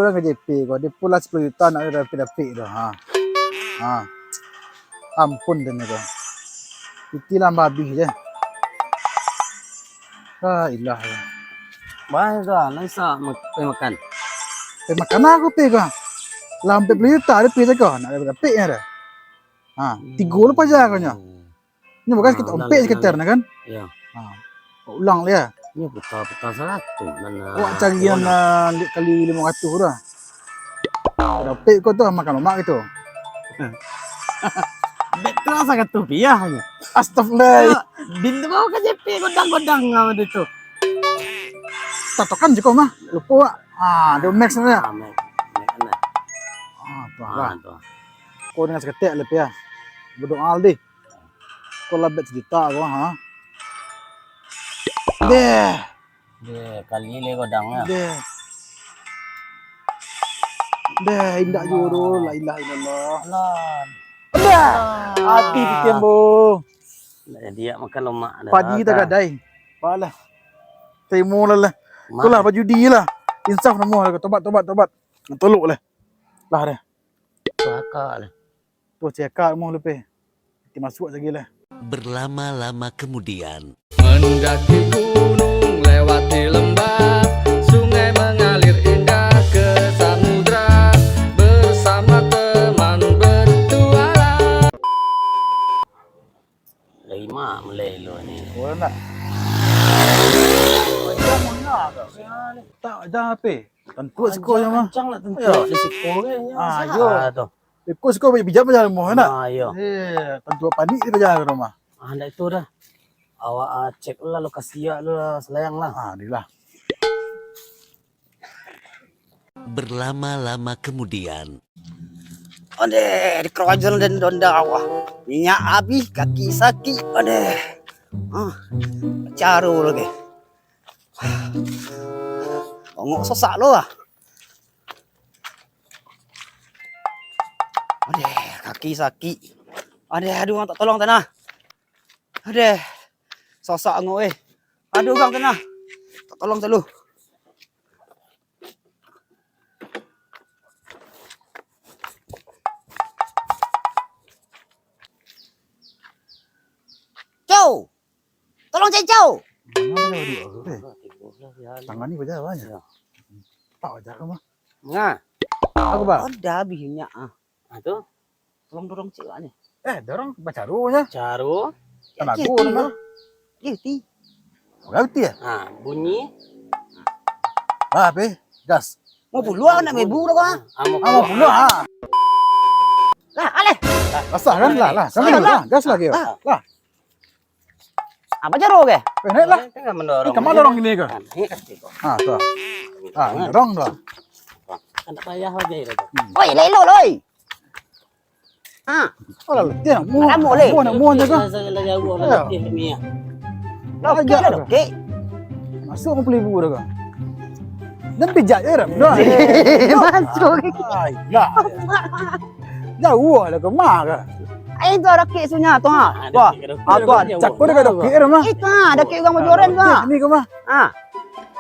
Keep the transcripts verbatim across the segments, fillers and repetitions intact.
Urang ka J P ko, dia pulang sapuluah juta nak dapek-dapek tu. Ha. Ha. Ampun den ko. Piti lah abih je. La ilah. Bah tu lah, lain sa mak-, pai makan. Pai makan aku pai ko. Lah ampek puluah juta dia pai ko. Nak dapek-dapek nya dah. Ha, tigo lah paja ko nyo. Nyo bukan sekitar ompek sekitar nah kan? Iyo. Ha. Ulang lah ya. Nyo puta-puta saratuih nan. Awak cari yang ah, li-, kali limo ratuih tu dah. Ado ompek ko tu makan lomak gitu. Betul lah saratuih rupiah nyo. Astagfirullah. Bin tu bawa ka J P godang-godang apa tu. Tatokan je ko mah. Lupo wak. Ha, dia max lah. Ha, max. Max lah. Ha, tu lah. Ha, tu. Ko dengan saketek lah, Pi, ah. Badoa lah deh. Ko lah bet sajuta ko, ha. Deh. Deh, kali le godang lah. Deh. Deh, indak juo doh. La ilaha illallah. Alah. Deh. Ati ditembo. Indak jadi makan lomak dah. Padi tagadai. Balah. Temo lah lah. Ko lah bajudi lah. Insaf namo lah. Tobat, tobat, tobat. Tolok lah. Lah deh. Cakak lah. Tu cakak mu lepe. Ti masuak lagi lah. Berlama-lama kemudian. Mendaki gunung, lewati lembah, sungai mengalir indah ke samudra, bersama teman bertualang. Dari ma mulai lo ni? Orang nak. Macam mana kau? Tak ada apa. Tentu siko je mah. Kencang lah tentu. Yo. Di siko ke? Ah, yo. Ah, tu. Iko siko bijak-bijak rumah nak. Ah, yo. Eh, tentu panik dia bijak rumah. Ah, ndak itu dah. Awak ah, cek lah lokasi ya lu lah selayang lah. Ah, di lah. Berlama-lama kemudian. Ondeh, dikerojon den donda awak. Minyak abih, kaki sakik. Ondeh. Ah, caro lagi. Ongok sosak lo ah. Ondeh, kaki sakik. Ondeh, aduh, tak tolong tanah. Ondeh, sosak ongok eh. Aduh, gang tanah. Tak tolong selalu. Cau! Tolong cari Cau! Tangan ni baja banyak. Ya. Tak baja ke mah? Nah. Aku, Bang. Ada habis minyak ah. Ah, tu. Tolong dorong cik wak ni. Eh, dorong bacaru nya. Caru. Tanago nama. Guilty. Guilty ya? Ha, bunyi. Ah, pe, gas. Mau puluh nak mebu dah kau. Ah, mau puluh ah. Lah, aleh. Basah kan lah, lah. Kami lah, gas lagi. Lah. Apa jaro ke? Eh, naik lah. Tengah mendorong. Eh, kemana dorong ini ke? Ah, tu. Ah, dorong tu. Kan tak payah lagi dah tu. Oi, lelo loi. Ah. Alah, letih nak muah. Lamo leh. Muah nak muah je kan? Lagi jauh lah, letih ni ah. Lokek lah, lokek. Masuk pukul ibu dah kan? Dan pijak je dah. Masuk. Ai, ya. Jauh lah ke mah ke? Ai, tu ada kek sunya tu ha. Wah, ah, tu ada. Cakap dia ada kek dah mah. Itu ha, ada kek orang bajualan tu ha. Ni ke mah? Ha.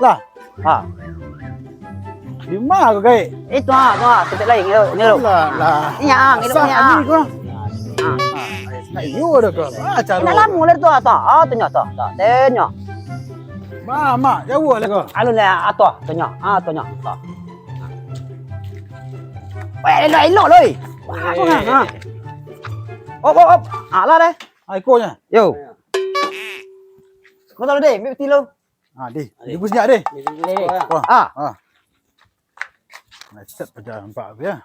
Lah. Ha. Di ma ko gaek? Itu ha, tu ha, tempat lain ngirup, ngirup. Lah, lah. Ni ha, ngirup ni ha. Ni ko. Ha. Nak iyo dah ko. Ah, caro. Nak lamo lah tu ha, tu. Ah, tu nyo tu, tu. Tengok. Ma, ma, jauh lah ko. Alun lah, ah, tu, tu nyo. Ah, tu nyo, tu. Weh, elok-elok loi. Wah, aku ha. Op, op, op. Alah deh. Ah, iko nya. Yo. Kau tahu deh, ambil peti lo. Ah, deh. Dibus nyak deh. Wah. Ah. Ah. Macet pada nampak dia.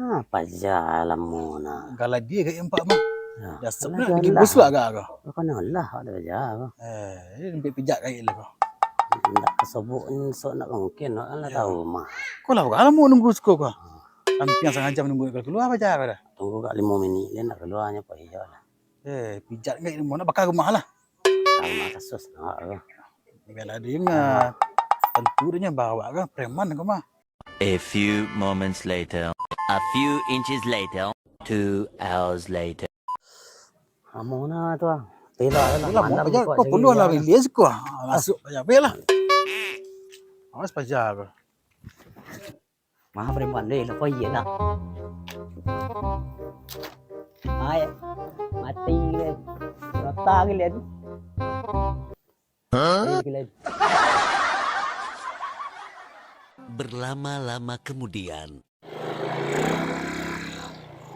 Ha, paja lamo nah. Galai dia gaya empat mah. Ya, sebenarnya lagi bus lah agak agak. Kan lah ada paja apa. Eh, ini lebih pijak gaya lah kau. Ndak kesobok ni sok nak mungkin lah tahu mah. Kau lah lamo nunggu siko kau. Hampir setengah jam nunggu kalau keluar paja apa dah. Tunggu kak lima minit dia nak keluarnya apa iya lah. Eh, pijak gaya lamo nak bakal rumah lah. Sama kasus nak. Biar ada ingat. Tentu dia bawa kan preman kau mah. A few moments later. A few inches later. Two hours later. Amo na tu ah. Tela lah. Lah, malam kau puluh lah rilis kau. Masuk aja lah. Awas paja ko. Maaf, preman deh, lah kau iya lah. Ai, mati kalian. Rata kalian. Hah? Mati kalian. Berlama-lama kemudian.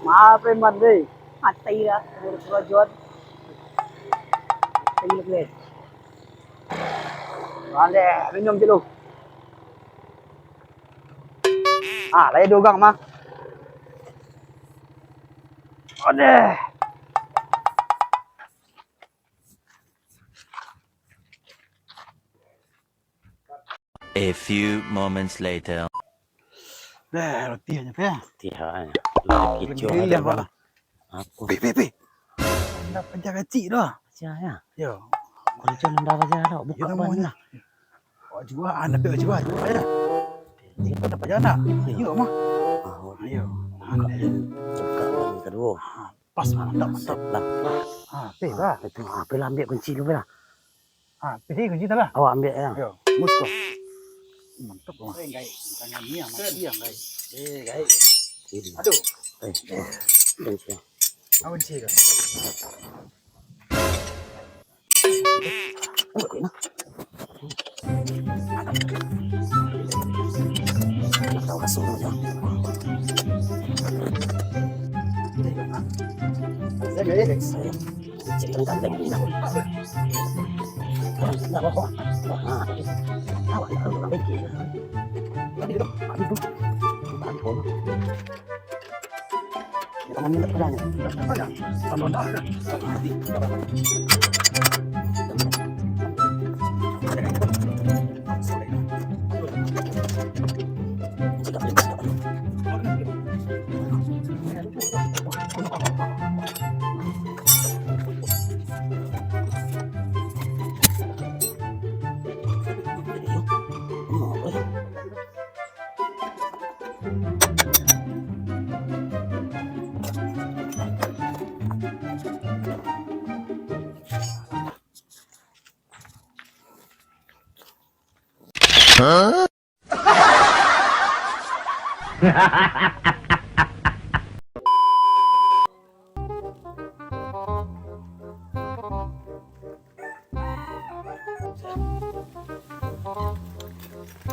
Maaf, preman deh. Mati lah, urus rojon. Mati kalian. Pandai minum dulu. Ah, lai dugang mah. Odeh. A few moments later. Dah, roti aja, Pe. Roti aja. Lagi kicu ada, Bang. Apo? Pe, pe, pe. Ndak paja kacik tu. Paja ya? Yo. Kalau jalan dah paja dah, buka ban lah. Awak jua, anak tu jua, jua ya. Kita dapat jalan nak? Ayo, mah. Ayo. Buka ban kedua. Pas, mantap, mantap. Lah. Ah, pe lah. Itu, ah, pe lah ambil kunci dulu lah. Ah, pe kunci dah lah. Awak ambil ya. Yo, mus ko. Mantap, mah. Eh, gaik. Tangan ni yang mati yang gaik. Eh, gaik. Aduh. Eh, eh. Kunci. Ah, kunci ko.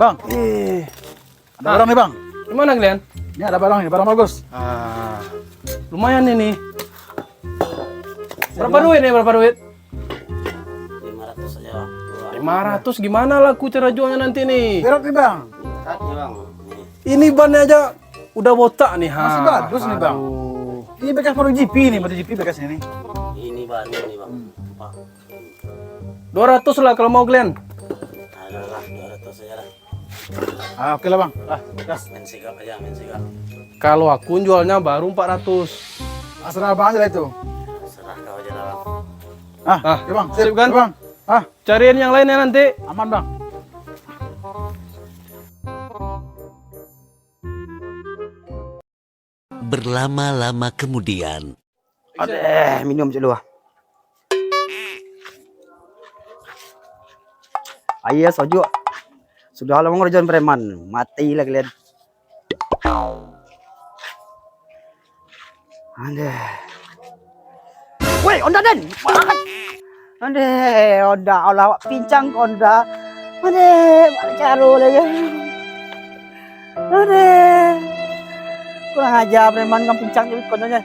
Bang, eh, ada barang nih, Bang. Di mana kalian? Ini ada barang nih, barang bagus. Ah, lumayan ini. Berapa duit nih, berapa duit? Lima ratus saja, Bang. Lima ratus, gimana laku cara jualnya nanti nih? Berat nih, Bang. Berat nih, Bang. Nih. Ini bannya aja udah botak nih, ha. Masih bagus nih, Bang. Aduh. Ini bekas baru G P nih, baru G P bekasnya nih. Ini baru nih, Bang. Empat. Dua ratus lah kalau mau kalian. Alah, dua ratus saja lah. Ah, oke lah, Bang. Lah, gas. Main sigap aja, main sigap. Kalau aku jualnya baru empat ratus. Ah, serah Abang aja lah itu. Serah kau aja lah, Bang. Ah, oke, Bang. Sip, kan? Oke, Bang. Ah. Cariin yang lain ya nanti. Aman, Bang. Berlama-lama kemudian. Adeh, minum dulu ah. Aia sojuk. Sudah lamo ngarajoan preman, mati lah kalian. Adeh. Woi, Onda den. Adeh, Onda, alah awak pincang ko Onda. Adeh, baa caro lai. Adeh. Kurang aja preman, kan pincang tu ikon aja.